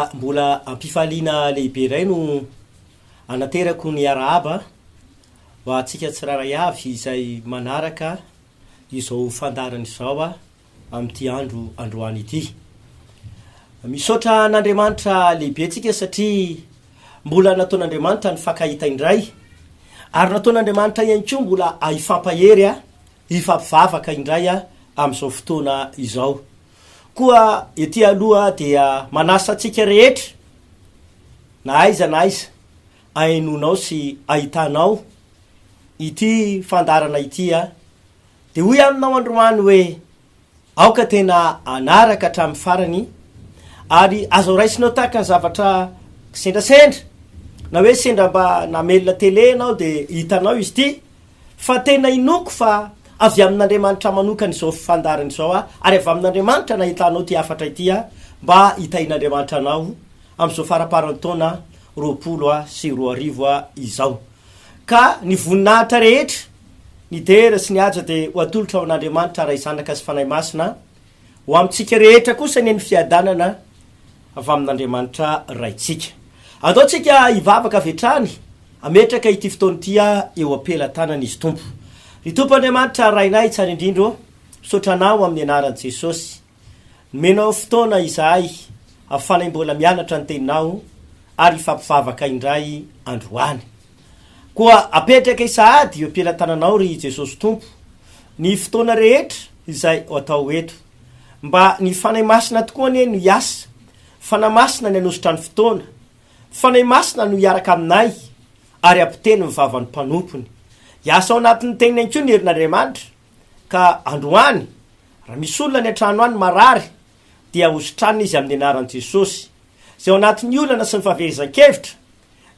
Dia mbola am-pifaliana lehibe indray no anaterako ny arahaba ho antsika tsirairay avy izay manaraka izao fandaharana izao amin'ity andro androany ity. Misaotra an'Andriamanitra lehibe tsika satria mbola nataon'Andriamanitra nifankahita indray ary nataon'Andriamanitra ihany koa mbola hifampahery, hifampivavaka indray amin'izao fotoana izao. Koa ety aloha dia manasa antsika rehetra na aiza na aiza ahenoanao sy ahitanao ity fandaharana ity dia hoy aminao androany hoe aoka tena hanaraka hatramin'ny farany ary aza raisinao tahaka ny zavatra kisendrasendra na hoe sendra mba namelona tele ianao dia hitanao izy ity fa tena inoako fa avy amin'Andriamanitra manokana izao fandaharana izao ary avy amin'Andriamanitra nahitanao ity hafatra ity mba hitahian'Andriamanitra anao amin'izao faramparan'ny taona 2020 izao. Ka ny voninahitra rehetra, ny dera sy ny haja dia ho atolotra ho an'Andriamanitra Ray Zanaka sy Fanahy Masina, ho amintsika rehetra kosa anie ny fiadanana avy amin'Andriamanitra Raintsika. Andao tsika hivavaka avy hatrany hametraka ity fotoana ity eo am-pelatanan'Izy Tompo. Ry Tompo Andriamanitra Rainay tsara indrindra ô, misaotra Anao amin'ny anaran'i Jesosy. Nomenao fotoana izahay ahafahanay mbola mianatra ny Teninao ary hifampivavaka indray androany. Koa apetraka sahady eo am-pelatananao ry Jesosy Tompo ny fotoana rehetra izay ho atao eto. Mba ny Fanahy Masina tokoa anie no hiasa, Fanahy Masina ny hanosotra ny fotoana, Fanahy Masina no hiaraka aminay ary hampiteny ny vavan'ny mpanompony. Hiasa ao anatin'ny teniny ihany koa ny herin'Andriamanitra ka androany raha misy olona any an-trano any marary dia hositranina izy amin'ny anaran'i Jesosy. Izay ao anatin'ny olana sy ny fahaverezan-kevitra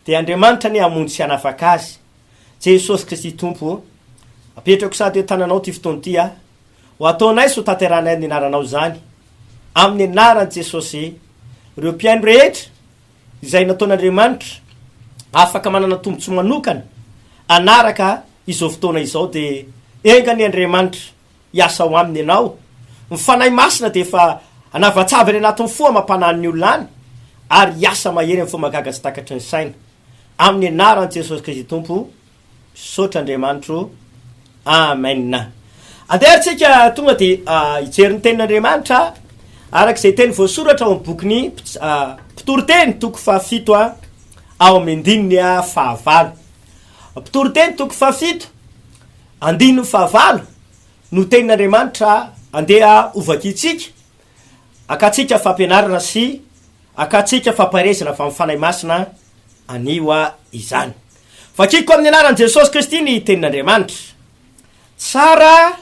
dia Andriamanitra anie hamonjy sy hanafaka azy. Jesosy Kristy Tompo ô, apetrako sady eo tananao ity fotoana ity aho, ho ataonay sy ho tanterahanay amin'ny anaranao izany, amin'ny anaran'i Jesosy. Ireo mpihaino rehetra izay nataon'Andriamanitra afaka manana tombontsoa manokana hanaraka izao fotoana izao dia enga anie Andriamanitra hiasa ao aminy ianao. Ny Fanahy Masina dia efa hanavatsava any anatin'ny fo amam-panahin'ny olona any ary hiasa mahery amin'ny fomba gaga tsy takatry ny saina. Amin'ny anaran'i Jesosy Kristy Tompo, misaotra Andriamanitro. Amen. Andeha ary tsika tonga dia hijery ny tenin'Andriamanitra araka izay teny voasoratra ao amin'ny bokin'ny Mpitoriteny toko fahafito ao amin'ny andininy fahavalo. Mpitoriteny toko fahafito Andininy fahavalo no tenin'Andriamanitra andeha hovakintsika, hakantsika fampianarana sy hakantsika fampaherezana avy amin'ny Fanahy Masina anio izany. Vakiko amin'ny anaran'i Jesosy Kristy ny tenin'Andriamanitra. Tsara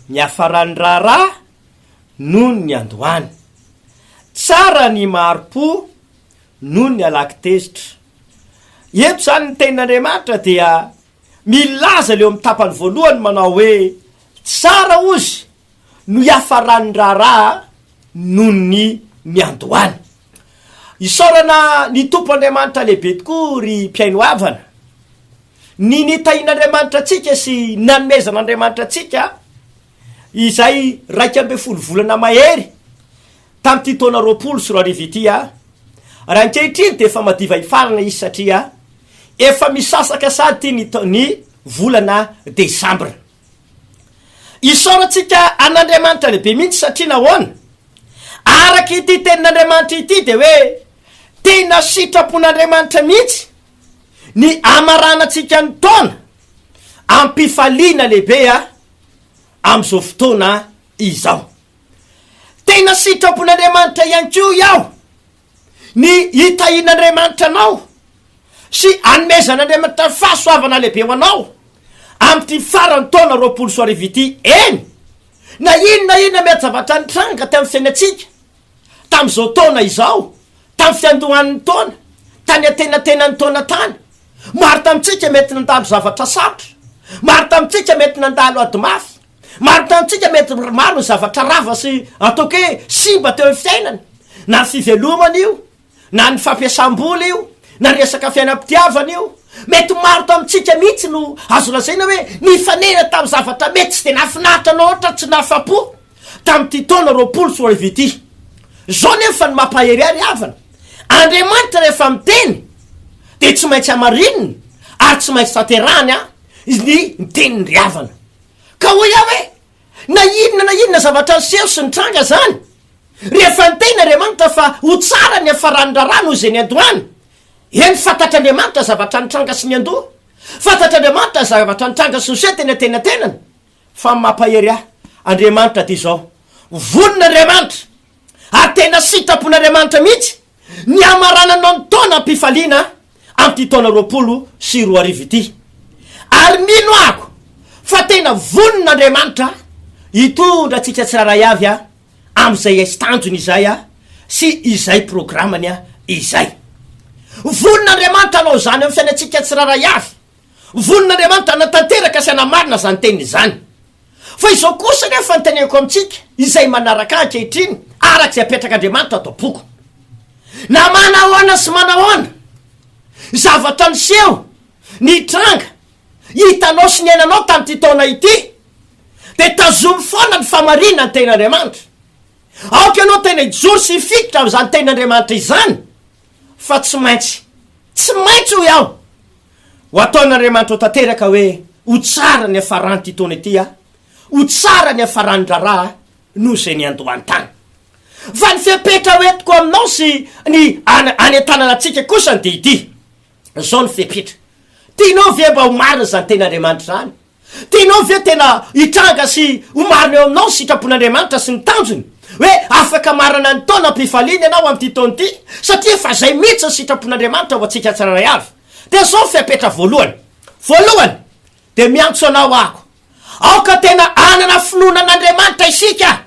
ny hafaran'ny raharaha noho ny niandohany. Tsara ny mahari-po noho ny halaky tezitra. Eto izany ny tenin'Andriamanitra dia Milaza ilay eo amin'ny tapany voalohany manao hoe, Tsara hozy no hiafaran'ny raharaha noho ny niandohany. Isaorana ny Tompo Andriamanitra lehibe tokoa ry mpihaino havana, ny nitahian'Andriamanitra antsika sy nanomezan'Andriamanitra antsika izay 11 volana mahery tamin'ity taona 2020 ity aho, ary ankehitriny dia efa madiva hifarana izy satria efa misasaka sady ity ny ny volana desambra. Isaorantsika an'Andriamanitra lehibe mihitsy satria nahoana? Araka ity tenin'Andriamanitra ity dia hoe tena sitrapon'Andriamanitra mihitsy ny hamaranantsika ny taona am-pifaliana lehibe amin'izao fotoana izao. Tena sitrapon'Andriamanitra ihany koa iaho ny hitahian'Andriamanitra anao sy hanomezan'Andriamanitra fahasoavana lehibe ho anao amin'ity faran'ny taona 2020 ity. Eny, na inona inona mety zavatra nitranga teo amin'ny fiainantsika tamin'izao taona izao, tamin'ny fiandohan'ny taona, tany antenatenan'ny taona tany, maro tamintsika mety nandalo zavatra sarotra, maro tamintsika mety nandalo ady mafy, Maro tamintsika mety maro ny zavatra rava sy ataoko hoe simba teo amin'ny fiainana, na ny fivelomana io, na ny fampiasam-bola io, na ny resaka fiainam-pitiavana io. Mety maro tamintsika mihitsy no azo lazaina hoe nifanena tamin'ny zavatra mety tsy dia nahafinaritra loatra, tsy nahafa-po tamin'ity taona 2020 ity. Izao nefa ny mampahery ahy ry havana, Andriamanitra rehefa miteny dia tsy maintsy hamarininy ary tsy maintsy tanterahany ny ny teniny ry havana. Ka hoy aho hoe, na inona na inona zavatra niseho sy nitranga izany, rehefa niteny Andriamanitra fa ho tsara ny hafaran'ny raharaha noho izay niandohany, eny fantatr'Andriamanitra zavatra nitranga sy niandoha, fantatr'Andriamanitra zavatra nitranga sy niseho teny antenatenany, Fa ny mampahery ahy, Andriamanitra dia izao, vonona Andriamanitra, ary tena sitrapon'Andriamanitra mihitsy ny hamarananao ny taona am-pifaliana amin'ity taona 2020 ity. Ary mino aho fa tena vonona Andriamanitra hitondra antsika tsirairay avy amin'izay tanjony izay sy izay programany izay. Vonona Andriamanitra hanao izany amin'ny fiainantsika tsirairay avy. Vonona Andriamanitra hanatanteraka sy hanamarina izany teniny izany. Fa izao kosa anefa no teneniko amintsika izay manaraka ahy ankehitriny, araka izay apetrak'Andriamanitra ato am-poko. Na manahoana sy manahoana zavatra niseho, nitranga, hitanao sy niainanao tamin'ity taona ity, dia tazomy foana ny famarinan'ny tenin'Andriamanitra. Aoka ianao tena hijoro sy hifikitra amin'izany tenin'Andriamanitra izany, fa tsy maintsy, tsy maintsy hoy aho, Ho ataon'Andriamanitra ho tanteraka hoe ho tsara ny hafaran'ity taona ity aho, ho tsara ny hafaran'ny raharaha noho izay niandohany tany. Fa ny fepetra hoentiko aminao sy ny any anentanana antsika kosany dia ity, izao ny fepetra, tianao ve mba ho marina izany tenin'Andriamanitra izany? Tianao ve tena hitranga sy ho marina eo aminao ny sitrapon'Andriamanitra sy ny tanjony? Hoe afaka marana ny taona am-pifaliana ianao amin'ity taona ity, satria efa izay mihitsy ny sitrapon'Andriamanitra ho antsika tsirairay avy. Dia izao ny fepetra voalohany. Voalohany, dia miantso anao aho. Aoka tena hanana finoana an'Andriamanitra isika.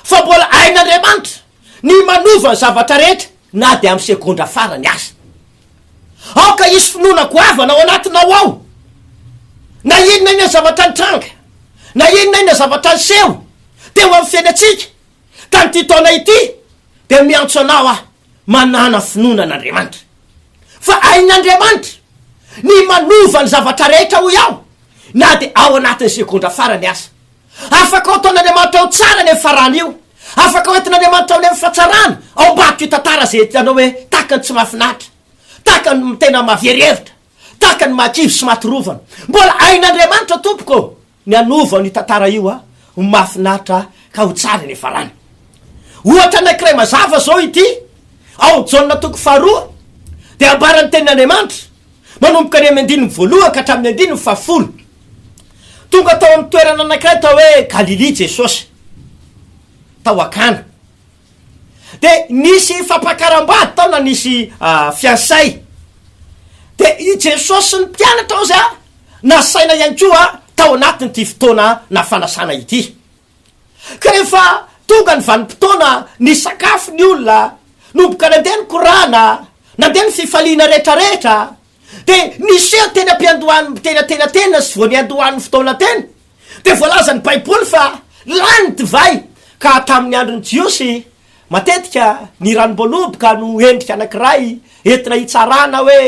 Fa mbola hain'Andriamanitra ny manova ny zavatra rehetra na dia amin'ny segondra farany aza. Aoka hisy finoana goavana ao anatinao ao. Na inona inona zavatra nitranga, na inona inona zavatra niseho teo amin'ny fiainantsika tamin'ity taona ity, dia miantso anao aho, manàna finoana an'Andriamanitra. Fa hain'Andriamanitra ny manova ny zavatra rehetra hoy aho, na dia ao anatin'ny segondra farany aza. Afaka ho ataon'Andriamanitra ho tsara ny hafarana io. Afaka ho entin'Andriamanitra ao amin'ny fahatsarana, ao ambadik'io tantara izay hitanao hoe tahaka ny tsy mahafinaritra, tahaka ny tena mahavery hevitra, tahaka ny mahakivy sy mahatorovana. Mbola hain'Andriamanitra tompoko ô ny hanova an'io tantara io ho mahafinaritra ka ho tsara ny hafarana. Ohatra anankiray mazava izao ity, ao amin'ny Jaona toko faharoa dia ambaran'ny tenin'Andriamanitra, manomboka any amin'ny andininy voalohany ka hatramin'ny andininy fahafolo. Tonga tao amin'ny toerana anankiray atao hoe Galilia Jesosy, tao Akana. Dia nisy fampakaram-bady tao na nisy fiansaille. Dia i Jesosy sy ny mpianatra ozy a, nasaina ihany koa tao anatin'ity fotoana na fanasana ity. Ka rehefa tonga ny vanim-potoana nisakafo ny olona, nomboka nandeha ny korana, nandeha ny fifaliana rehetrarehetra, dia niseho teny am-piandohan'ny teny antenantenany sy vao niandohan'ny fotoana teny, dia voalazan'ny Baiboly fa lany ny divay, ka tamin'ny andron'ny Jiosy, matetika ny ranom-boaloboka no endrika anankiray entina hitsarana hoe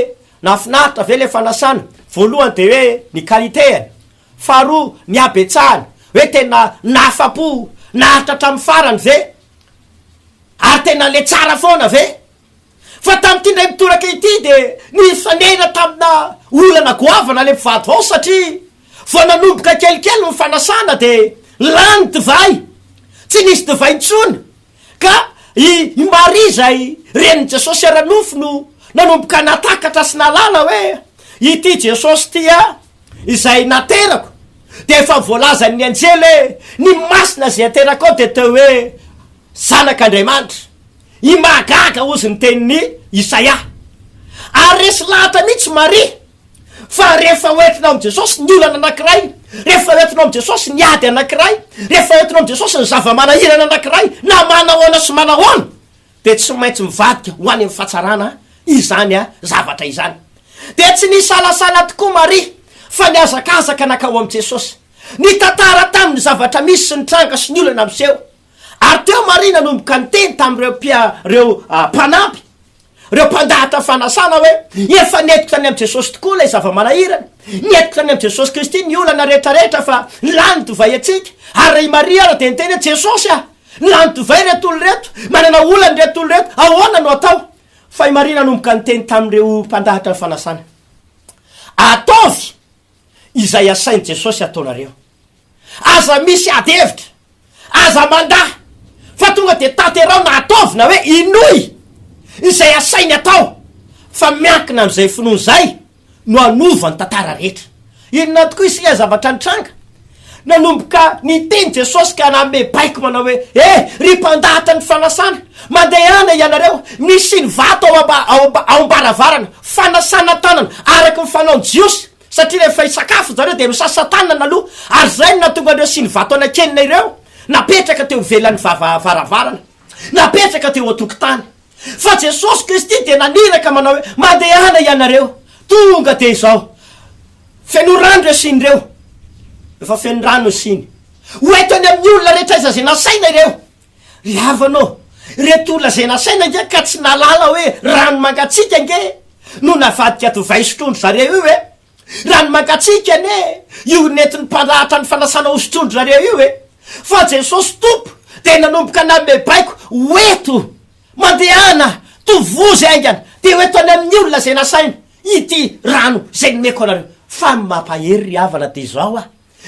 nahafinaritra ve ilay fanasana, voalohany dia hoe ny qualité-ny, Faharoa, ny habetsahany, hoe tena nahafa-po, naharitra hatramin'ny farany ve? Ary tena le tsara foana ve? Fa tamin'ity indray mitoraka ity dia nifanena tamina olana goavana ilay mpivady vao satria vao nanomboka kelikely ny fanasana dia lany divay, tsy nisy divay intsony ka i Maria izay renin'i Jesosy ara-nofo no nanomboka nahatakatra sy nahalala hoe ity Jesosy ity a! izay naterako dia efa voalazan'ny anjely hoe ny masina izay aterakao dia teo hoe zanak'Andriamanitra. I mahagaga hozy ny tenin'i Isaia. Ary resy lahatra mihitsy Maria fa rehefa hoentina ao amin'i Jesosy ny olana anankiray, rehefa hoentina ao amin'i Jesosy ny ady anankiray, rehefa hoentina ao amin'i Jesosy ny zava-manahirana anankiray, na manahoana sy manahoana, dia tsy maintsy mivadika ho any amin'ny fahatsarana izany zavatra izany. Dia tsy nisalasala tokoa Maria fa nihazakazaka nankao amin'i Jesosy. Nitantara taminy ny zavatra misy sy ny tranga sy ny olana miseho. Ary teo Maria nanomboka niteny tamin'ireo mpia, ireo mpanampy, ireo mpandahatra fanasana hoe, Efa nentiko tany amin'i Jesosy tokoa ilay zava-manahirana. Nentiko tany amin'i Jesosy Kristy ny olana rehetrarehetra fa lany divay antsika. Ary raha i Maria ara dia niteny hoe, Jesosy a! Lany divay ireto olona ireto, manana olana ireto olona ireto, ahoana no atao? Fa i Maria nanomboka niteny tamin'ireo mpandahatra ny fanasana, Ataovy izay asain'i Jesosy ataonareo. Aza misy ady hevitra, aza mandà, fa tonga dia tanteraho na ataovy na hoe inoy izay asainy atao, fa miankina amin'izay finoana izay no hanova ny tantara rehetra. Inona tokoa isika zavatra nitranga? Nanomboka niteny Jesosy ka nanome baiko manao hoe, Eh, ry mpandahatra ny fanasana, mandehana ianareo, misy ny vato ao amba, ao amba, ao am-baravarana, fanasana tanana, araka ny fanaon'ny Jiosy, satria rehefa hisakafo zareo dia misasa tanana aloha, ary izay no nahatonga an'ireo siny vato anankenina ireo napetraka teo ivelan'ny vava, varavarana, napetraka teo an-tokotany. Fa Jesosy Kristy dia naniraka manao hoe, Mandehana ianareo, tonga dia izao. Feno rano ireo siny ireo. Efa feno rano ny siny. Ho eto any amin'ny olona rehetra aiza izay nasaina ireo. Ry havana ô, ireto olona izay nasaina ange ka tsy nahalala hoe rano mangatsiaka ange no navadika divay sotroin-dry zareo io e. Rano mangatsiaka anie io nentin'ny mpandrahatra ny fanasana hosotroin-dry zareo io e! Fa Jesosy Tompo dia nanomboka nanome baiko, ho eto, mandehana, tovozy haingana, dia ho eto any amin'ny olona izay nasaina, ity rano izay nomeko anareo. Fa ny mampahery ry havana dia izao a,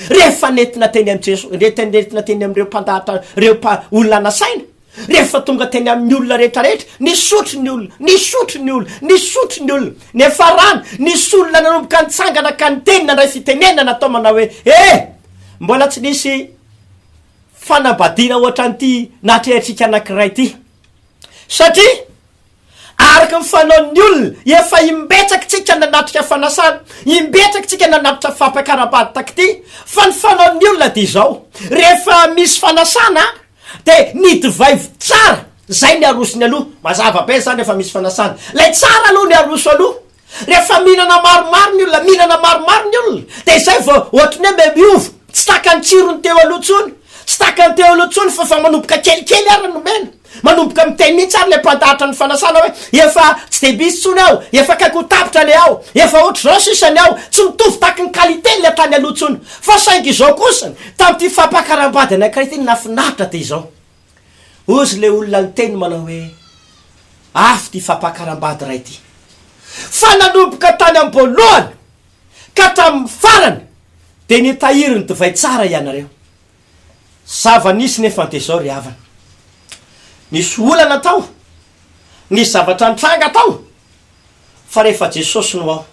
rehefa nentina teny amin'i Jesosy, nentina teny amin'ireo mpandahatra, ireo mpa, olona nasaina, Rehefa tonga teny amin'ny olona rehetrarehetra, nisotro ny olona, nisotro ny olona, nisotro ny olona. Niafarany, nisy olona nanomboka nitsangana ka niteny, nandray fitenenana natao manao hoe, Eh! Mbola tsy nisy fanambadiana ohatran'ity natrehantsika anankiray ity. Satria, araka ny fanaon'ny olona, efa imbetsaka tsika nanatrika fanasana, imbetsaka tsika nanatrika fampiakaram-bady tak'ity, fa ny fanaon'ny olona dia izao, rehefa misy fanasana, De ny divay tsara zay ny arosony aloha, mazava be zany rehefa misy fanasana, lay tsara aloha ny aroso aloha, rehefa mihinana maromaro ny olona, mihinana maromaro ny olona de zay vao ohatry ny hoe me miova, tsy takan'ny tsirony teo aloha tsony, tsy takan'ny teo aloha tsony fa efa manomboka kelikely ary ny omena, manomboka miteny mihitsy ary le mpandahatra ny fanasana hoe efa tsy de misy tsony ao, efa akaiky ho tapitra le ao, efa ohatr'izao sisa ny ao, tsy mitovy taky ny qualité le tany aloha tsony. Fa saingy izao kosa, tamin'ity fampakaram-bady anankiray ity, ny nahafinaritra dia izao, hozy ilay olona niteny manao hoe, Afo ity fampakaram-bady iray ity. Fa nanomboka tany am-boalohany ka hatramin'ny farany dia nitahiry ny divay tsara ianareo. Zava-nisy nefa dia izao ry havana, nisy olana tao, nisy zavatra nitranga tao, fa rehefa Jesosy no ao,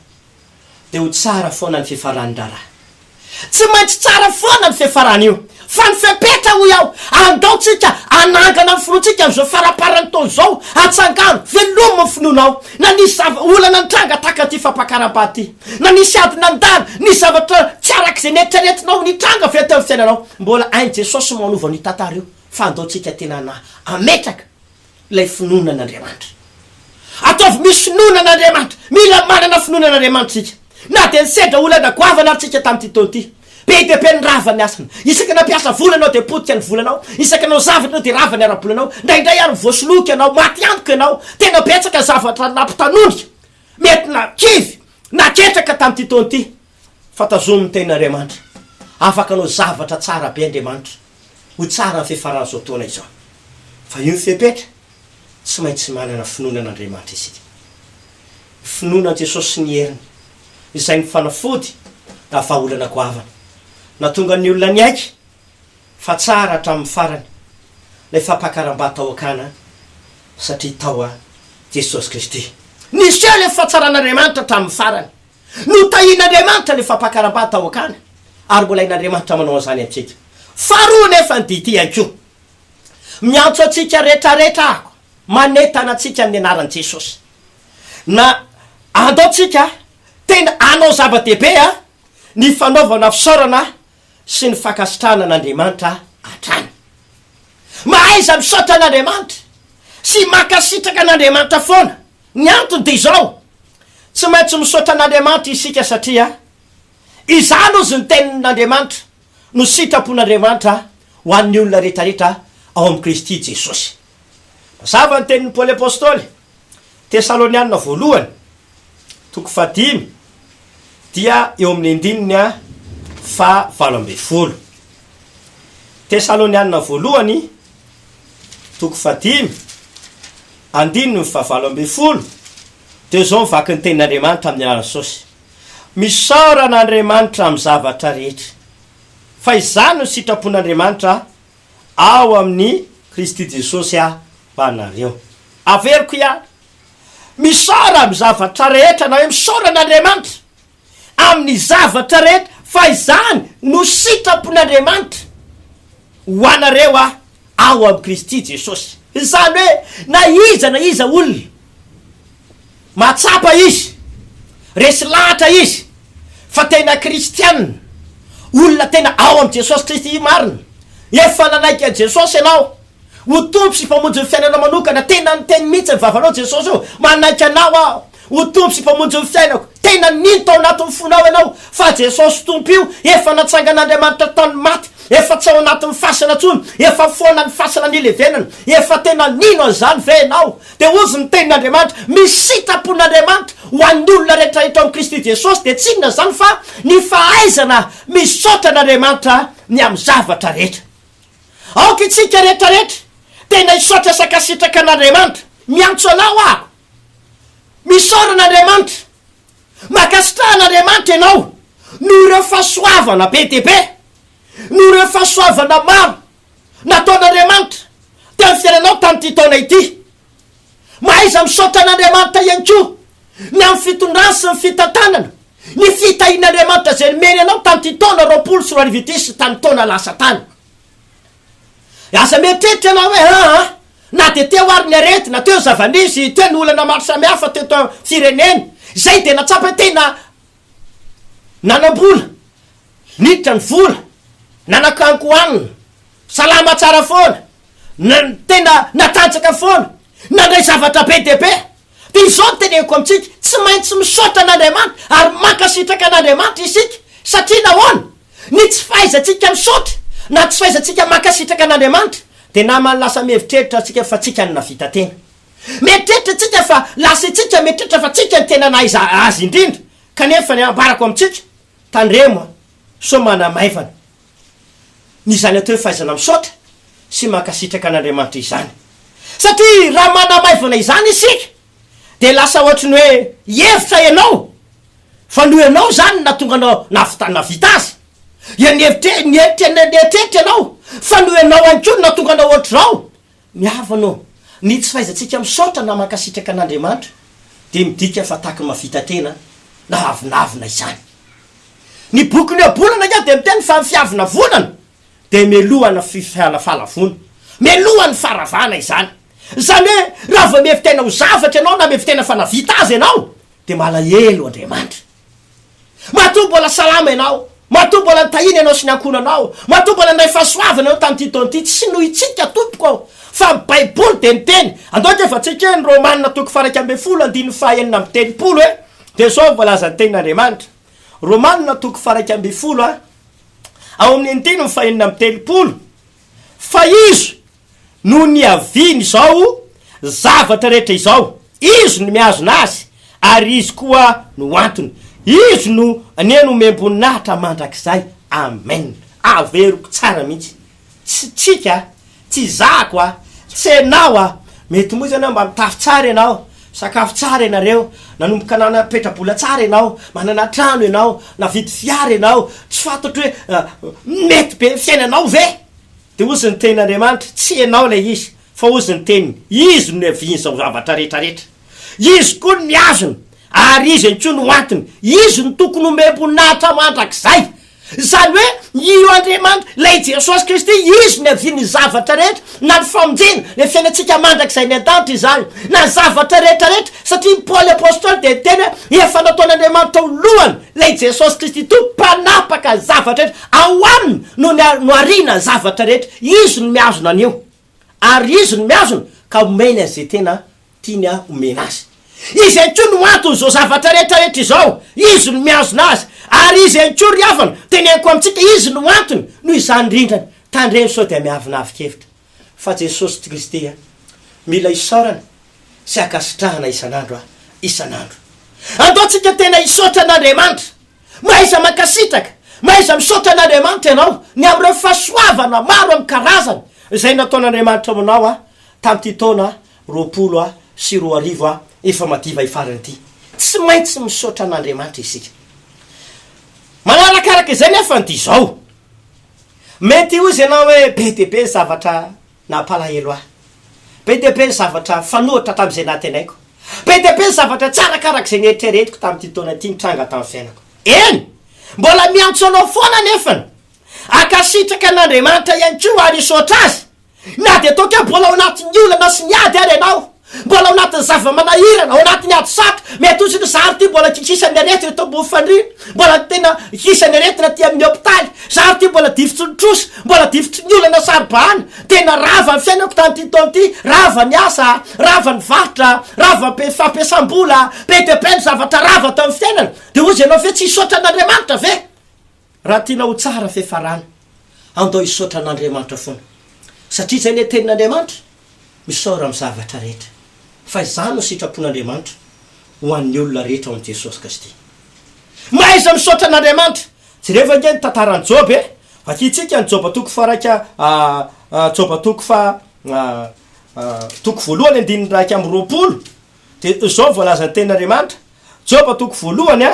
dia ho tsara foana ny fiafaran'ny raharaha. Tsy maintsy tsara foana ny fiafaran'io. Fa ny fepetra hoy aho, andao tsika hanangana ny finoantsika amin'izao faramparan'ny taona izao, atsangano, velomy ny finoanao. Na nisy zava, olana nitranga tahaka ity fampakaram-bady ity, na nisy ady nandalo, nisy zavatra tsy araka izay neritreretinao nitranga ve teo amin'ny fiainanao, mbola hain'i Jesosy manova an'io tantara io, fa andao tsika tena hana, hametraka. Ilay finoana an'Andriamanitra. Ataovy misy finoana an'Andriamanitra. Mila manana finoana an'Andriamanitra isika. Na dia nisedra olana goavana ary isika tamin'ity taona ity. Be dia be ny rava ny asana. Isaky ny nampiasa vola ianao dia potika ny volanao. Isaky nanao zavatra ianao dia rava ny ara-bolanao. Indraindray ary voasoloky ianao, maty antoka ianao. Tena betsaka ny zavatra nampitanonika. Mety na kivy, na ketraka tamin'ity taona ity. Fa tazomy ny tenin'Andriamanitra. Afaka hanao zavatra tsara be Andriamanitra. Ho tsara ny fiafaran'izao taona izao. Fa io ny fepetra, tsy maintsy manana finoana an'Andriamanitra isika. Ny finoana an'i Jesosy sy ny heriny, izay ny fanafody na vahaolana goavana. Nahatonga ny olona niaiky fa tsara hatramin'ny farany ilay fampakaram-bady tao Kana satria tao Jesosy Kristy. Niseho ilay fahatsaran'Andriamanitra hatramin'ny farany. Notahian'Andriamanitra ilay fampakaram-bady tao Akana, ary mbola hain'Andriamanitra manao an'izany amintsika. Faharoa anefa ny dia ity ihany koa. Miantso antsika rehetrarehetra aho, manentana antsika amin'ny anaran'i Jesosy. Na andao tsika tena hanao zava-dehibe ny fanaovana fisaorana sy ny fankasitrahana an'Andriamanitra hatrany. Mahaiza misaotra an'Andriamanitra sy mankasitraka an'Andriamanitra foana. Ny antony dia izao, tsy maintsy misaotra an'Andriamanitra isika satria izany hozy ny tenin'Andriamanitra no sitrapon'Andriamanitra ho an'ny olona rehetrarehetra ao amin'i Kristy Jesosy. Mazava ny tenin'i Paoly Apostoly, Tesalonianina voalohany, toko fahadimy, dia eo amin'ny andininy faha 18. Tesalonianina voalohany, toko fahadimy. andininy fahavalo ambin'ny folo, dia izao ny vaky ny tenin'Andriamanitra amin'ny alalan'i Jesosy, Misaora an'Andriamanitra amin'ny zavatra rehetra, fa izany no sitrapon'Andriamanitra ao amin'i Kristy Jesosy ho anareo. Averiko ihany, misaora amin'ny zavatra rehetra na hoe misaora an'Andriamanitra amin'ny zavatra rehetra fa izany no sitrapon'Andriamanitra ho anareo ao amin'i Kristy Jesosy. Izany hoe na iza na iza olona mahatsapa izy, resy lahatra izy fa tena kristiana, olona tena ao amin'i Jesosy Kristy marina, efa nanaiky an'i Jesosy ianao, Ho Tompo sy Mpamonjy ny fiainanao manokana, tena niteny mihitsy ny vavanao Jesosy ô, manaiky Anao aho ho Tompo sy Mpamonjy ny fiainako, tena nino tao anatin'ny fonao ianao fa Jesosy Tompo io efa natsangan'Andriamanitra tamin'ny maty, efa tsy ao anatin'ny fasana intsony, efa foana ny fasana nilevenana, efa tena nino an'izany ve ianao? Dia hozy ny tenin'Andriamanitra, misy sitrapon'Andriamanitra ho an'ny olona rehetra eto amin'i Kristy Jesosy, dia tsy inona izany fa ny fahaizana misaotra an'Andriamanitra ny amin'ny zavatra rehetra. Aoka itsika rehetra rehetra tena hisaotra sy hankasitraka an'Andriamanitra. Miantso anao aho. Misaora an'Andriamanitra. Mankasitraha an'Andriamanitra ianao noho ireo fahasoavana be dia be, noho ireo fahasoavana maro nataon'Andriamanitra teo amin'ny fiainanao tamin'ity taona ity. Mahaiza misaotra an'Andriamanitra ihany koa ny amin'ny fitondrany sy ny fitantanana ny fitahian'Andriamanitra izay nomeny anao tamin'ity taona 2020 ity sy tamin'ny taona lasa tany. Aza mieritreritra ianao hoe aa na dia teo ary ny aretina, teo ny zava-nisy, teo ny olana maro samihafa teto amin'ny firenena, izay dia nahatsapa hoe tena nanam-bola, niditra ny vola, nanan-kankohanina, salama tsara foana, tena natanjaka foana, nandray zavatra be dia be. Dia izao no teneniko amintsika, tsy maintsy misaotra an'Andriamanitra ary mankasitraka an'Andriamanitra isika. Satria nahoana? Ny tsy fahaizantsika misaotra na tsy fahaizantsika mankasitraka an'Andriamanitra dia naman'ny lasa mieritreritra antsika fa tsika no navita tena. Mieritreritra isika fa lasa isika mieritreritra fa tsika no tena nahay azy indrindra. Kanefa ny ambarako amintsika, tandremo a, sao manamaivana. Ny izany atao hoe fahaizana misaotra sy mankasitraka an'Andriamanitra izany. Satria raha manamaivana izany isika dia lasa ohatry ny hoe hihevitra ianao fa noho ianao izany no nahatonga anao nahavita nahavita azy. Dia nieritre- nieritre- nieritreritra ianao fa noho ianao ihany koa no nahatonga anao ohatr'izao. Ny havana ô, ny tsy fahaizantsika misaotra na mankasitraka an'Andriamanitra dia midika fa tahaky ny mahavita tena na avonavona izany. Ny bokin'ny Ohabolana angaha dia miteny fa ny fiavonavonana dia melohana fahalavoana, melohan'ny faharavana izany. Izany hoe raha vao mihevi-tena ho zavatra ianao na mihevi-tena fa nahavita azy ianao dia malahelo Andriamanitra. Matoa mbola salama ianao, matoa mbola nitahiana ianao sy ny ankohonanao, matoa mbola nandray fahasoavana ianao tamin'ity taona ity, tsy noho itsika tompoko ô, fa ny Baiboly dia miteny, andao ange fa tsika e, ny Romana toko faha-11 andininy faha-36 e, dia izao no voalazan'ny tenin'Andriamanitra, Romana toko faha-11 a, ao amin'ny andininy faha-36, fa izy no niaviany izao zavatra rehetra izao, Izy no mihazona azy, ary Izy koa no antony. Izy no anie nomem-boninahitra mandrakizay. Amen. Averiko tsara mihitsy. Tsy tsika, tsy izahako a, tsy enao a. Mety moa izany hoe mba mitafy tsara ianao, misakafo tsara ianareo, nanomboka nanana petra-bola tsara ianao, manana trano ianao, navidy fiara ianao, tsy fantatro hoe mety be ny fiainanao ve? Dia hozy ny tenin'Andriamanitra, tsy ianao ilay izy, fa hozy ny teniny, Izy no niavian'izao zavatra rehetra rehetra. Izy koa no mihazona, ary Izy ihany koa no antony. Izy no tokony homem-boninahitra mandrakizay. Izany hoe, io Andriamanitra, ilay Jesosy Kristy, Izy no niavian'ny zavatra rehetra, na ny famonjena, ilay fiainantsika mandrakizay any an-danitra izany, na ny zavatra rehetra rehetra, satria i Paoly Apostoly dia niteny hoe, efa nataon'Andriamanitra ho lohany ilay Jesosy Kristy Tompo, mpanapaka ny zavatra rehetra. Ao aminy no nohariana ny zavatra rehetra, Izy no mihazona an'io, ary Izy no mihazona ka omeny an'izay tena tiany homena azy. Izy ihany koa no anton'izao zavatra rehetra rehetra izao, Izy no mihazona azy, ary Izy ihany koa ry havana, teneniko amintsika, Izy no antony, noho izany indrindrany, tandremo sao dia miavonavon-kevitra, fa Jesosy Kristy mila isaorana sy ankasitrahana isan'andro isan'andro. Andao tsika tena hisaotra an'Andriamanitra. Mahaiza mankasitraka, mahaiza misaotra an'Andriamanitra ianao ny amin'ireo fahasoavana maro amin'ny karazany izay nataon'Andriamanitra aminao tamin'ity taona 2020. 2020 efa madiva hifarana ity. Tsy maintsy misaotra an'Andriamanitra isika. Manarakaraka izay nefa dia izao, mety hozy ianao hoe be dia be ny zavatra nampalahelo ahy, be dia be ny zavatra nifanohitra tamin'izay nantenaiko, be dia be ny zavatra tsy arakaraka izay neritreretiko tamin'ity taona ity nitranga tamin'ny fiainako. Eny! Mbola miantso anao foana anefany. Hankasitraka an'Andriamanitra ihany koa ary hisaotra Azy. Na dia ataoko hoe mbola ao anatin'ny olana sy ny ady ary ianao, mbola ao anatin'ny zava-manahirana, ao anatin'ny ady sarotra, mety ho zany za ary ity mbola kikisan'ny aretina eto ambony fandriana, mbola tena kikisan'ny aretina aty amin'ny hopitaly, za ary ity mbola difotry ny trosa, mbola difotry ny olana saro-bahana, tena rava ny fiainako tamin'ity taona ity, rava ny asa, rava ny varotra, rava ny fampiasam-bola, be dia be ny zavatra rava tao amin'ny fiainana, dia hozy ianao ve tsy hisaotra an'Andriamanitra ve? Raha tianao ho tsara fiafarana, andao hisaotra an'Andriamanitra foana. Satria izay ilay tenin'Andriamanitra, misaora amin'ny zavatra rehetra. Fa izany no sitrapon'Andriamanitra ho an'ny olona rehetra ao amin'i Jesosy Kristy. Mahaiza misaotra an'Andriamanitra! Jerevo ange ny tantaran'i Joba e! Vakintsika ny Joba toko faha-iraika, Joba toko faha, toko voalohany andininy 21, dia izao no voalazan'ny tenin'Andriamanitra, Joba toko voalohany a,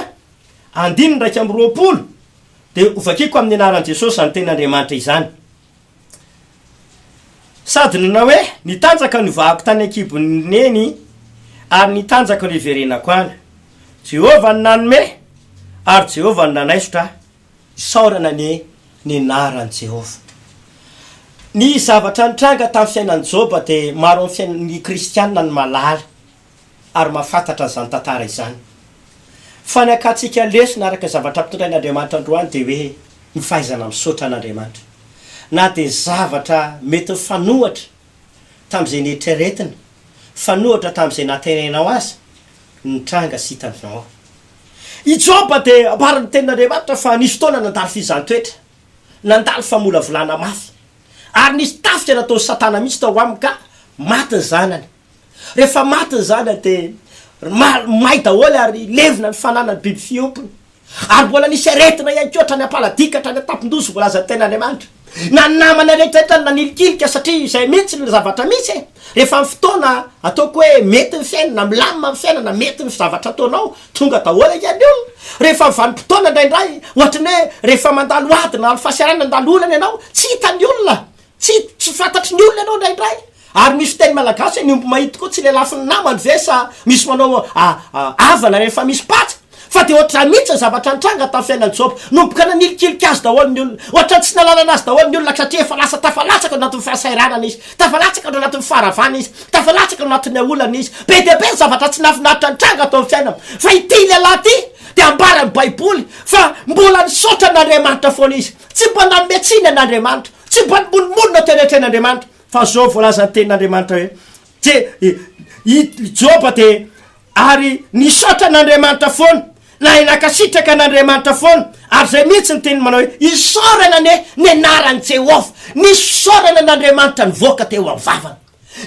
Andininy 21, dia hovakiko amin'ny anaran'i Jesosy izany tenin'Andriamanitra izany. Sady nanao hoe, Ny tanjaka novahako tany an-kibon'ny neny, ary ny tanjako no hiverenako any. Jehovah no nanome, ary Jehovah no nanaisotra, isaorana anie ny anaran'i Jehovah. Ny zavatra nitranga tamin'ny fiainan'i Joba dia maro amin'ny fiainan'ny kristianina no mahalala. ary mahafantatra an'izany tantara izany. Fa ny hakantsika lesona araka ny zavatra ampitondrain'Andriamanitra androany dia hoe ny fahaizana misaotra an'Andriamanitra. Na dia zavatra mety mifanohitra tamin'izay neritreretina, mifanohitra tamin'izay nantenainao aza ny nitranga sy hitanao. I Joba dia ambaran'ny Tenin'Andriamanitra fa nisy fotoana nandalo fihizan-toetra, nandalo famolavolana mafy, ary nisy tafika nataon'i Satana mihitsy tao aminy ka maty ny zanany. Rehefa maty ny zanany dia may daholo ary levona ny fananany biby fiompiny. Ary mbola nisy aretina ihany koa hatrany am-paladia ka hatrany an-tampon-doha izay voalazan'ny tenin'Andriamanitra. Na ny namana rehetra rehetra no nanilikilika satria izay mihitsy no zavatra misy e. Rehefa amin'ny fotoana ataoko hoe mety ny fiainana, milamina ny fiainana, mety ny zavatra ataonao, tonga daholo ange ny olona. Rehefa amin'ny vanim-potoana indraindray, ohatry ny hoe rehefa mandalo ady na fahasahiranana, mandalo olana ianao, tsy hitan'ny olona. Tsy tsy fantatry ny olona ianao indraindray. Ary misy fiteny malagasy hoe ny omby mahity koa tsy lelafin'ny namany ve sa misy manao havana rehefa misy patsa? Fa dia ohatr'izany mihitsy ny zavatra nitranga tamin'ny fiainan'i Joba. Nomboka nanilikilika azy daholo ny olona. Ohatran'ny tsy nalalana azy daholo ny olona satria efa lasa tafalatsaka ao anatin'ny fahasahiranana izy. Tafalatsaka ao anatin'ny faharavana izy. Tafalatsaka ao anatin'ny olana izy. Be dia be ny zavatra tsy nahafinaritra nitranga tao amin'ny fiainany. Fa ity lehilahy ity dia ambaran'ny Baiboly fa mbola nisaotra an'Andriamanitra foana izy. Tsy mba nanome tsiny an'Andriamanitra. Tsy mba nimonomonona teo anatrehan'Andriamanitra, fa zao voalazan'ny tenin'Andriamanitra hoe, Je, i Joba dia ary nisaotra an'Andriamanitra foana, na nankasitraka an'Andriamanitra foana, ary izay mihitsy ny teniny manao hoe, Isaorana anie ny anaran'i Jehovah. Nisy fisaorana an'Andriamanitra nivoaka teo amin'ny vavany.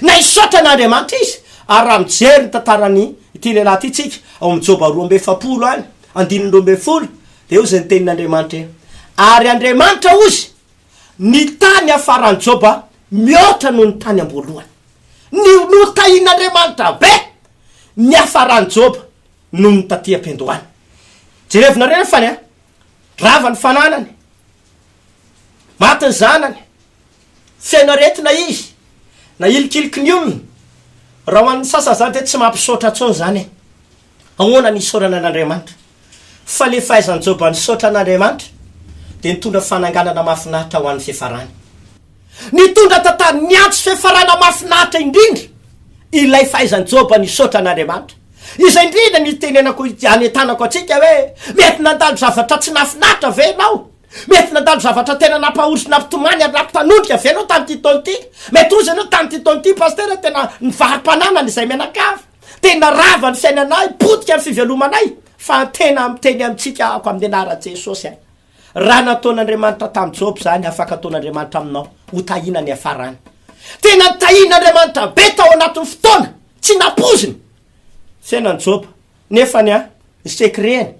Naisaotra an'Andriamanitra izy. Ary raha mijery ny tantaran'i ity lehilahy ity tsika, ao amin'ny Joba 42 any, andininy 12, dia hozy ny tenin'Andriamanitra hoe, Ary Andriamanitra hozy, Ny tany hafaran'i Joba mihoatra noho ny tany am-boalohany. Ny notahin'Andriamanitra be ny hafaran'i Joba noho ny taty am-piandohany. Jerevinareo nefany a, rava ny fananany, maty ny zanany, feno aretina izy, nahilikiliky ny olona. Raha ho an'ny sasany izany dia tsy mampisaotra intsony izany e. Ahoana ny isaorana an'Andriamanitra? Fa le fahaizan'i Joba nisaotra an'Andriamanitra dia nitondra fananganana mahafinaritra ho an'ny fiafarany. Nitondra tantara niantso fiafarana mahafinaritra indrindra ilay fahaizan'i Joba nisaotra an'Andriamanitra. Izay indrindra no itenenako anentanako antsika hoe mety nandalo zavatra tsy nahafinaritra ve ianao? Mety nandalo zavatra tena nampahory sy nampitomany ary nampitanondrika ve ianao tamin'ity taona ity? Mety hozy ianao tamin'ity taona ity Pasitera tena nivaro-pananana izay mianakavy. Tena rava ny fiainanay, potika ny fivelomanay, fa tena miteny amintsika aho amin'ny anaran'i Jesosy aho. Raha nataon'Andriamanitra tamin'i Joba izany, afaka ataon'Andriamanitra aminao, ho tahiana ny hiafarany. Tena nitahian'Andriamanitra be tao anatin'ny fotoana tsy nampoiziny fiainan'i Joba, nefa ny ny secret-ny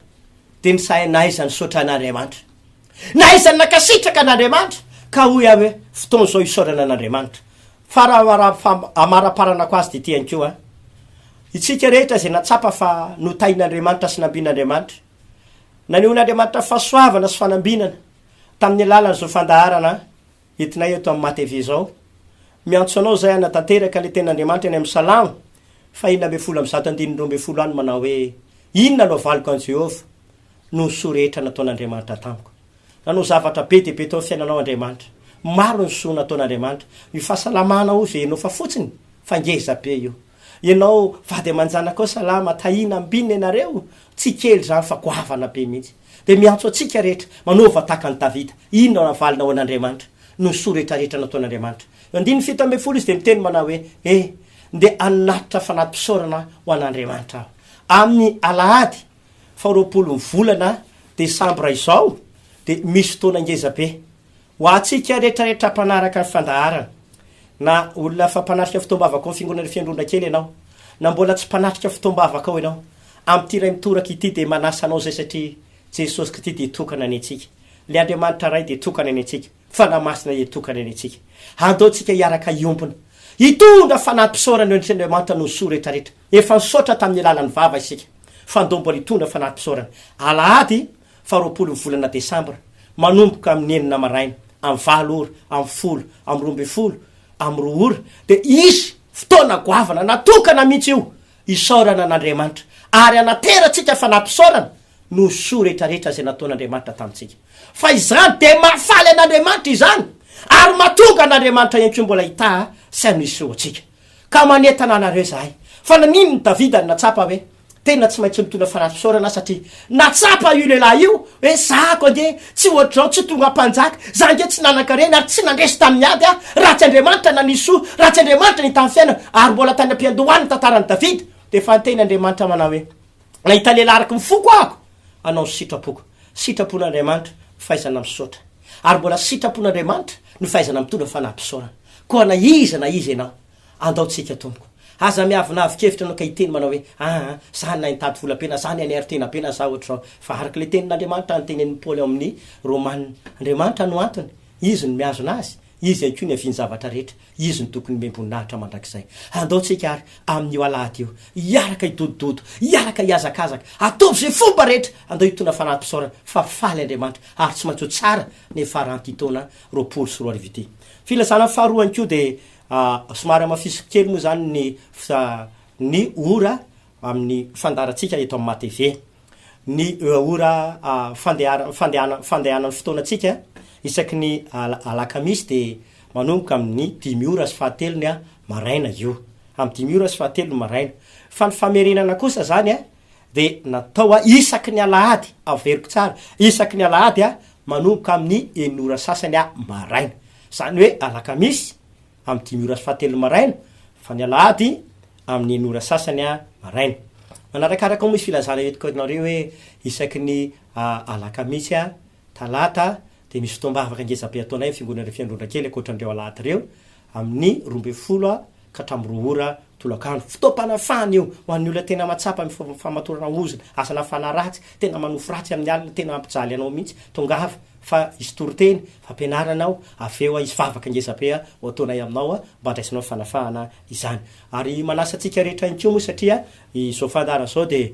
dia ny sahy nahaiza nisaotra an'Andriamanitra. Nahaiza nankasitraka an'Andriamanitra, ka hoy aho hoe fotoana izao hisaorana an'Andriamanitra. Fa raha amaraparanako azy dia ity ihany koa. Itsika rehetra izay natsapa fa notahin'Andriamanitra sy nambin'Andriamanitra, nanehoan'Andriamanitra fahasoavana sy fanambinana tamin'ny alalan'izao fandaharana entinay eto amin'ny MATV izao. Miantso anao izahay hanatanteraka ilay tenin'Andriamanitra eny amin'ny Salamo faha 116 andininy 12 any manao hoe, Inona no havaliko an'i Jehovah noho ny soa rehetra nataon'Andriamanitra tamiko? Nanao zavatra be dia be teo amin'ny fiainanao Andriamanitra. Maro ny soa nataon'Andriamanitra. Io fahasalamana io ve ianao fa fotsiny fa ngeza be io. Ianao vady aman-janakao salama, tahiana, ambinina ianareo, tsy kely izany fa goavana be mihitsy. Dia miantso antsika rehetra, manaova tahaka an'i Davida. Inona no havalinao an'Andriamanitra noho ny soa rehetrarehetra nataon'Andriamanitra? Eo andininy 17 izy dia miteny manao hoe, E, ndeha hanatitra fanati-pisaorana ho an'Andriamanitra aho. Amin'ny alahady faha-20 ny volana desambra izao dia misy fotoana ngeza be ho antsika rehetrarehetra mpanaraka ny fandaharana. Na olona efa mpanatrika fotoam-bavaka ao amin'ny fiangonana Fiandrondra kely ianao, na mbola tsy mpanatrika fotoam-bavaka ao ianao, amin'ity iray mitoraka ity dia manasa anao izay satria Jesosy Kristy dia tokana ny antsika. Ilay Andriamanitra Ray dia tokana ny antsika. Fanahy Masina dia tokana ny antsika. Andao tsika hiaraka hiombona, hitondra fanahy-pisaorana eo anatrehan'Andriamanitra noho ny soa rehetrarehetra. Efa nisaotra tamin'ny alalan'ny vava isika, fa andao mbola hitondra fanahy-pisaorana. Alahady faha-20 ny volana desambra, manomboka amin'ny enina maraina, amin'ny valo ora, amin'ny folo, amin'ny 12, amin'ny roa ora, dia hisy fotoana goavana natokana mihitsy io hisaorana an'Andriamanitra, ary hanaterantsika fanahy-pisaorana noho ny soa rehetrarehetra izay nataon'Andriamanitra tamintsika. Fa izany dia mahafaly an'Andriamanitra izany, ary mahatonga an'Andriamanitra ihany koa mbola hitaha sy hanohy soa antsika. Ka manentana anareo izahay. Fa naninona Davida no nahatsapa hoe tena tsy maintsy mitondra fanahy-pisaorana aho satria nahatsapa io lehilahy io hoe zahako ange tsy ohatr'izao, tsy tonga mpanjaka, za ange tsy nanan-karena ary tsy nandresy tamin'ny ady aho, raha tsy Andriamanitra nanisy soa, raha tsy Andriamanitra nitaha ny fiainako. Ary mbola tany am-piandohany ny tantaran'i Davida dia efa niteny Andriamanitra manao hoe, Nahita lehilahy araka ny foko aho hanao ny sitrapoko. Sitrapon'Andriamanitra ny fahaizana misaotra. Ary mbola sitrapon'Andriamanitra ny fahaizana mitondra fanahy-pisaorana. Koa na iza na iza ianao, andao tsika Tompoko. Aza miavonavon-kevitra ianao ka hiteny manao hoe, Aa, za nahay nitady vola be na za nahay niaro tena be na za ohatr'izao. Fa araka ilay tenin'Andriamanitra notenenin'i Paoly ao amin'ny Romana, Andriamanitra no antony, Izy no mihazona azy, Izy ihany koa niavian'ny zavatra rehetra. Izy no tokony homem-boninahitra mandrakizay. Andao tsika ary amin'io alahady io, hiaraka hidodododo, hiaraka hihazakazaka, ataovy izay fomba rehetra, andao hitondra fanahy-pisaorana fa faly Andriamanitra ary tsy maintsy ho tsara ny faran'ity taona 2020 ity. Filazana faharoa ihany koa dia somary hamafisiko kely moa izany ny ny ora amin'ny fandaharantsika eto amin'ny MATV. Ny ora fandehara fandehana fandehanan'ny fotoanantsika isaky ny alakamisy dia manomboka amin'ny dimy ora sy fahatelony maraina io. Amin'ny dimy ora sy fahatelony maraina. Fa ny famerenana kosa zany a dia natao isaky ny alahady, averiko tsara, isaky ny alahady a manomboka amin'ny enina ora sasany maraina. Zany hoe alakamisy amin'ny dimy ora sy fahatelony maraina, fa ny alahady amin'ny enina ora sasany maraina. Manarakaraka ao misy filazana entiko anareo hoe isaky ny alakamisy, talata dia misy fotoam-bavaka ngeza be ataonay amin'ny fiangonana Fiandrondra kely ankoatran'ireo alahady ireo amin'ny 12 ka hatramin'ny roa ora tolakandro. Fotoam-panafahana io ho an'ny olona tena mahatsapa ny famatorana ozona, asana fanahy ratsy, tena manofy ratsy amin'ny alina, tena mampijaly anao mihitsy. Tongava fa hisy toriteny, fampianarana ao, avy eo hisy vavaka ngeza be ho ataonay aminao mba handraisanao ny fanafahana izany. Ary manasa antsika rehetra ihany koa moa satria izao fandaharana izao dia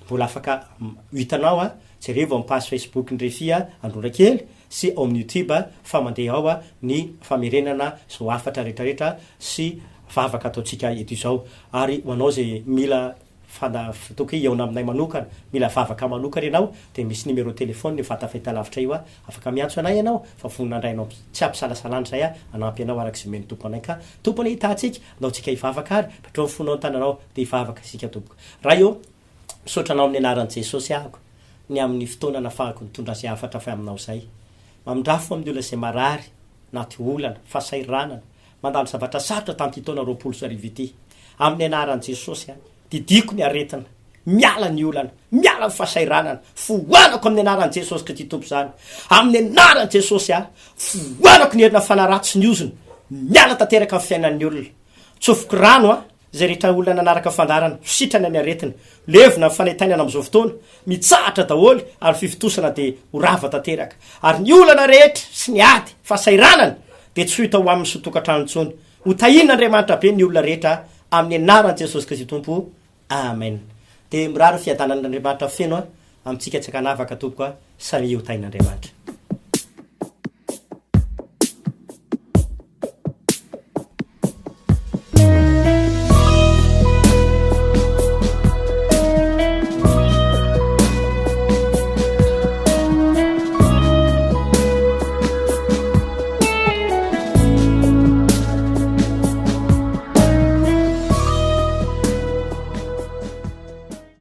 mbola afaka ho hitanao, jerevo amin'ny page Facebook ny Refi Androndrakely sy ao amin'ny YouTube fa mandeha ao ny famerenana izao hafatra rehetrarehetra sy vavaka ataontsika eto izao. Ary ho anao izay mila fana toko hoe hihaona aminay manokana, mila vavaka manokana ianao dia misy numéro téléphone io vata fahitalavitra io afaka miantso anay ianao fa vonona handray anao tsy ampisalasalana izay hanampy anao araka izay omen'ny Tompo anay ka Tompo anie hitahantsika, andao tsika hivavaka ary, petrao ny fonao ny tananao dia hivavaka isika tompoko. Ray ô, misaotra anao amin'ny anaran'i Jesosy ahako ny amin'ny fotoana nafahako nitondra izay hafatra avy aminao izay. Mamindrafo amin'ny olona izay marary, anaty olana, fahasahiranana, mandalo zavatra sarotra tamin'ity taona 2020 ity. Amin'ny anaran'i Jesosy an, didiako ny aretina, miala ny olana, miala ny fahasahiranana, foanako amin'ny anaran'i Jesosy Kristy Tompo izany. Amin'ny anaran'i Jesosy an, foanako ny herina fanahy ratsy sy ny ozona, miala tanteraka amin'ny fiainan'ny olona. Tsofiko rano an, izay rehetra olona nanaraka fandaharana, sitrana ny aretina, levona ny fanaintainana amin'izao fotoana, mitsahatra daholo ary ny fivontosana dia ho rava tanteraka. Ary ny olana rehetra sy ny ady, fahasahiranana dia tsy ho hita ho aminy sy ho tokantrano intsony. Ho tahian'Andriamanitra be ny olona rehetra. Amin'ny anaran'i Jesosy Kristy Tompo. Amen. Dia mirary ny fiadanan'Andriamanitra feno amintsika tsy ankanavaka tompoko a, samia ho tahin'Andriamanitra.